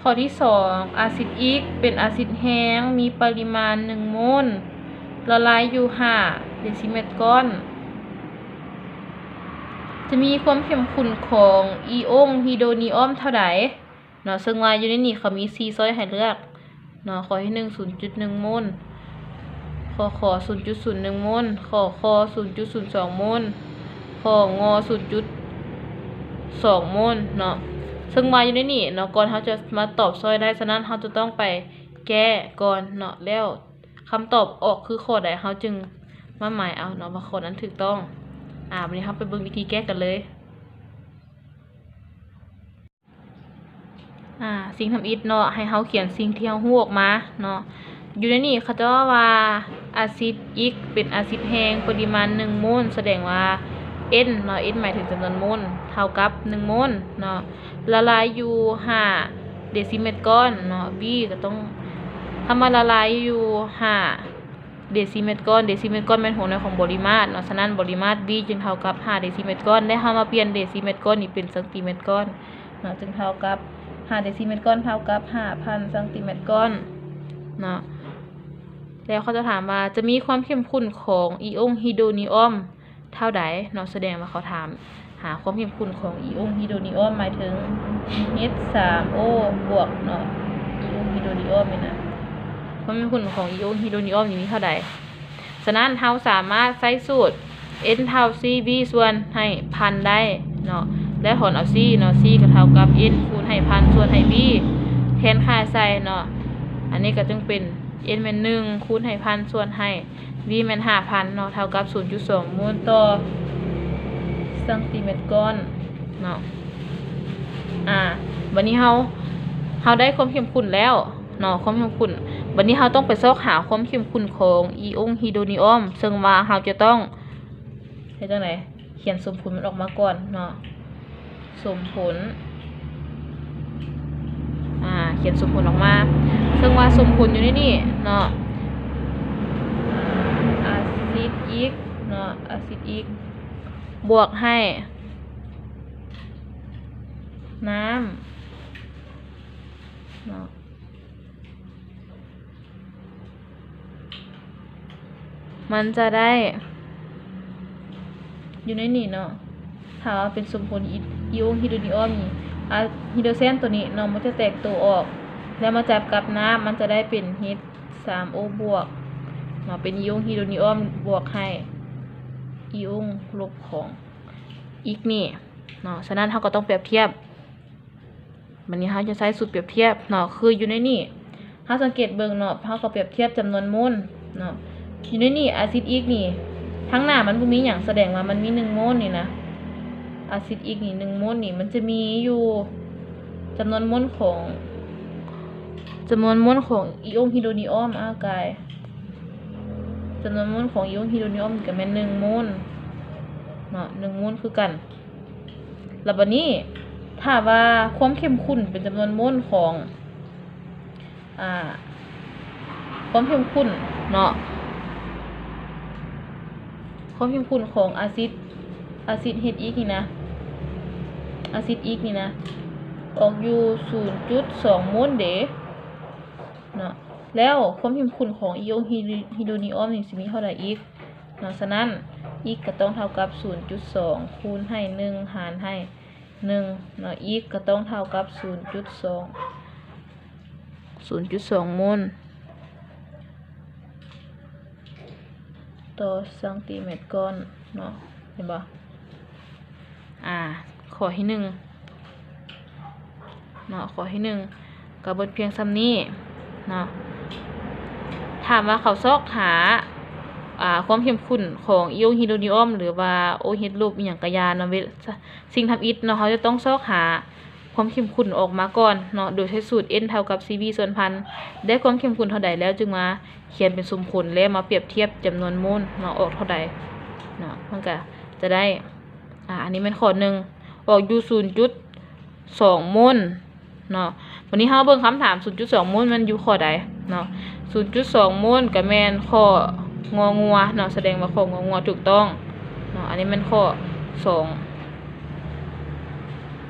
ຂໍ້ທີສອງ ອາຊິດອິກເປັນອາຊິດແຮງ ມີປະລິມານໜຶ່ງໂມນ ລະລາຍຢູ່ຫ້າເດຊິແມັດກ້ອນ ຈະມີຄວາມເຂັ້ມຂຸ້ນຂອງອີອົງຮີໂດນີອອມເທົ່າໃດເນາະ? ເຊິ່ງວ່າຢູ່ໃນນີ້ເຂົາມີສີ່ຊ້ອຍໃຫ້ເລືອກເນາະ. ຂໍ້ທີໜຶ່ງ ສູນຈຸດໜຶ່ງໂມນ, ຂໍ້ ຂ ສູນຈຸດສູນໜຶ່ງໂມນ, ຂໍ້ ຄ ສູນຈຸດສູນສອງໂມນ, ຂໍ້ ງ ສູນຈຸດສອງໂມນເນາະ. ເຊິ່ງວ່າຢູ່ໃນນີ້ເນາະ ກ່ອນເຮົາຈະມາຕອບຊ້ອຍໄດ້, ສະນັ້ນເຮົາຈະຕ້ອງໄປແກ້ກ່ອນເນາະ ແລ້ວຄຳຕອບອອກຄືຂໍ້ໃດ ເຮົາຈຶ່ງມາໝາຍເອົາເນາະວ່າຂໍ້ນັ້ນຖືກຕ້ອງ. ອາ ບັດນີ້ເຮົາໄປເບິ່ງວິທີແກ້ກັນເລີຍ. ອາ ສິ່ງທຳອິດເນາະ ໃຫ້ເຮົາຂຽນສິ່ງທີ່ເຮົາຮູ້ອອກມາເນາະ. ຢູ່ໃນນີ້ເຂົາເຈົ້າວ່າອາຊິດອິກເປັນອາຊິດແຮງປະລິມານໜຶ່ງໂມນ, ສະແດງວ່າ N ເນາະ, N ໝາຍເຖິງຈຳນວນໂມນ ເທົ່າກັບໜຶ່ງໂມນເນາະ, ລະລາຍຢູ່ຫ້າເດຊິແມັດກ້ອນເນາະ. V ກໍຕ້ອງ ຄຳວ່າລະລາຍຢູ່ຫ້າ ເດຊິແມັດກ້ອນ, ເດຊິແມັດກ້ອນແມ່ນຫົວໜ່ວຍຂອງປະລິມາດເນາະ, ສະນັ້ນປະລິມາດ V ຈຶ່ງເທົ່າກັບຫ້າເດຊິແມັດກ້ອນ ແລະ ເຮົາມາປ່ຽນເດຊິແມັດກ້ອນນີ້ເປັນຊັງຕີແມັດກ້ອນເນາະ, ຈຶ່ງເທົ່າກັບຫ້າເດຊິແມັດກ້ອນ ເທົ່າກັບຫ້າພັນຊັງຕີແມັດກ້ອນເນາະ. ແລ້ວເຂົາຈະຖາມວ່າ ຈະມີຄວາມເຂັ້ມຂຸ້ນຂອງອີອົງຮີໂດນີອອມ ເທົ່າໃດເນາະ, ສະແດງວ່າເຂົາຖາມຫາຄວາມເຂັ້ມຂຸ້ນຂອງອີອົງຮີໂດນີອອມ ໝາຍເຖິງ H ສາມ O ບວກເນາະ, ອີອົງຮີໂດນີອອມນີ້ນະ ຄວາມເຂັ້ມຂຸ້ນຂອງອີອົງຮີໂດນີອອມນີ້ມີເທົ່າໃດ. ສະນັ້ນເຮົາສາມາດໃຊ້ສູດ N ເທົ່າ C V ສ່ວນໃຫ້ພັນໄດ້ເນາະ ແລະ ຖອນເອົາ C ເນາະ, C ກໍເທົ່າກັບ N ຄູນໃຫ້ພັນສ່ວນໃຫ້ V ແທນຄ່າໃສ່ເນາະ, ອັນນີ້ກໍຈຶ່ງເປັນ N ແມ່ນໜຶ່ງ ຄູນໃຫ້ພັນສ່ວນໃຫ້ V ແມ່ນຫ້າພັນເນາະ ເທົ່າກັບສູນຈຸດສອງໂມນຕໍ່ຊັງຕີແມັດກ້ອນເນາະ. ອາ ບັດນີ້ເຮົາ ເຮົາໄດ້ຄວາມເຂັ້ມຂຸ້ນແລ້ວເນາະ, ຄວາມເຂັ້ມຂຸ້ນ. ບັດນີ້ເຮົາຕ້ອງໄປຊອກຫາຄວາມເຂັ້ມຂຸ້ນຂອງອີອົງຮີໂດນີອອມ, ເຊິ່ງວ່າເຮົາຈະຕ້ອງເຮັດຈັ່ງໃດ? ຂຽນສົມຜົນມັນອອກມາກ່ອນເນາະ. ສົມຜົນ ອາ ຂຽນສົມຜົນອອກມາ, ເຊິ່ງວ່າສົມຜົນຢູ່ໃນນີ້ເນາະ, ອາຊິດອິກເນາະ, ອາຊິດອິກບວກໃຫ້ນ້ຳເນາະ. ມັນຈະໄດ້ ຢູ່ໃນນີ້ເນາະ, ຖ້າວ່າເປັນສົມຜົນອີ ອີອົງຮີໂດນີອອມນີ້ ອາ ຮີໂດຣເຊນໂຕນີ້ເນາະ ມັນຈະແຕກໂຕອອກ ແລ້ວມາຈັບກັບນ້ຳ ມັນຈະໄດ້ເປັນ H ສາມ O ບວກເນາະ, ເປັນອີອົງຮີໂດນີອອມບວກໃຫ້ອີອົງລົບຂອງອິກນີ້ເນາະ. ສະນັ້ນເຮົາກໍຕ້ອງປຽບທຽບ. ບັດນີ້ເຮົາຈະໃຊ້ສູດປຽບທຽບເນາະ, ຄືຢູ່ໃນນີ້ ເຮົາສັງເກດເບິ່ງເນາະ, ເຮົາກໍປຽບທຽບຈຳນວນໂມນເນາະ. ຢູ່ໃນນີ້ອາຊິດອິກນີ້ ທາງໜ້າມັນບໍ່ມີຫຍັງ, ສະແດງວ່າມັນມີໜຶ່ງໂມນນີ້ນະ, ອາຊິດອິກນີ້ ໜຶ່ງໂມນນີ້ ມັນຈະມີຢູ່ຈຳນວນໂມນຂອງ ຈຳນວນໂມນຂອງອີອົງຮີໂດນີອອມ ອາ ກາຍ ຈຳນວນໂມນຂອງອີອົງຮີໂດນີອອມນີ້ກໍແມ່ນໜຶ່ງໂມນເນາະ, ໜຶ່ງໂມນຄືກັນ. ແລ້ວບັດນີ້ ຖ້າວ່າຄວາມເຂັ້ມຂຸ້ນເປັນຈຳນວນໂມນຂອງ ອາ ຄວາມເຂັ້ມຂຸ້ນເນາະ, ຄວາມເຂັ້ມຂຸ້ນຂອງອາຊິດ ອາຊິດເຮັດອີກນີ້ນະ ອາຊິດອີກນີ້ນະ ອອກຢູ່ສູນຈຸດສອງໂມນເດເນາະ, ແລ້ວຄວາມເຂັ້ມຂຸ້ນຂອງອີອົງຮີ ຮີໂດນີອອມນີ້ຊິມີເທົ່າໃດອີກເນາະ. ສະນັ້ນ ອີກກໍຕ້ອງເທົ່າກັບສູນຈຸດສອງ ຄູນໃຫ້ໜຶ່ງ ຫານໃຫ້ ໜຶ່ງເນາະ, ອີກກໍຕ້ອງເທົ່າກັບສູນຈຸດສອງ ສູນຈຸດສອງໂມນຕໍ່ຊັງຕີແມັດກ້ອນເນາະ, ເຫັນບໍ່? ອາ ຂໍ້ທີໜຶ່ງເນາະ, ຂໍ້ທີໜຶ່ງກໍເບິດພຽງສ່ຳນີ້ເນາະ. ຖາມວ່າເຂົາຊອກຫາ ອາ ຄວາມເຂັ້ມຂຸ້ນຂອງອີອົງຮີໂດນີອອມ ຫຼືວ່າໂອເອັດລົບ ອີ່ຫຍັງກະຢ່າເນາະ, ເວ ສິ່ງທຳອິດເນາະ ເຮົາຈະຕ້ອງຊອກຫາຄວາມເຂັ້ມຂຸ້ນອອກມາກ່ອນເນາະ ໂດຍໃຊ້ສູດ N ເທົ່າກັບ C V ສ່ວນພັນ ໄດ້ຄວາມເຂັ້ມຂຸ້ນເທົ່າໃດແລ້ວ ຈຶ່ງມາຂຽນເປັນສົມຜົນ ແລະ ມາປຽບທຽບຈຳນວນໂມນເນາະ ອອກເທົ່າໃດເນາະ, ມັນກະຈະໄດ້ ອາ ອັນນີ້ແມ່ນຂໍ້ໜຶ່ງ ອອກຢູ່ສູນຈຸດສອງໂມນ ເນາະ. ບັດນີ້ເຮົາເບິ່ງຄຳຖາມ ສູນຈຸດສອງໂມນ ມັນຢູ່ຂໍ້ໃດເນາະ? ສູນຈຸດສອງໂມນ ກໍແມ່ນຂໍ້ ງ ງົວ ເນາະ, ສະແດງວ່າຂໍ້ ງ ງົວ ຖືກຕ້ອງເນາະ. ອັນນີ້ແມ່ນຂໍ້ສອງ